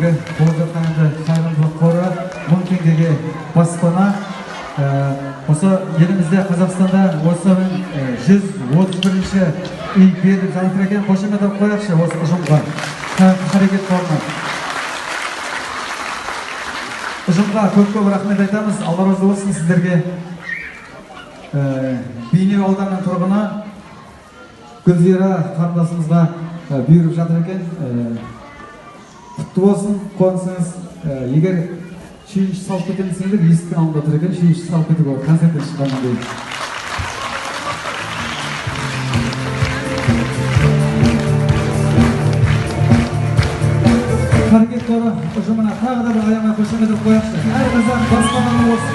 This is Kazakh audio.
Бүгінгі болып жатқан енді қайырымдылық қоры 1000 теңгеге баспана. Осы елімізде, Қазақстанда осы 131-ші үй беріліп жатыр екен. Қошемет ұрып қояйықшы осы ұжымға, Қарекет қорына. Ұжымға көп-көп рахмет айтамыз. Алла разы болсын сіздерге. Бейнеу ауданының тұрғыны Гүлзира қарындасымызға бұйырып жатыр екен. Құтты болсын, қуансыңыз. Егер сүйінші салып кетемін десеңдер, есіктің алдында тұр екен, сүйінші салып кетуге болады концерттен шыққаннан кейін. Қарекет қоры ұжымына тағы да бір аямай қошемет ұрып қояйықшы. Әр қазақ баспаналы болсын.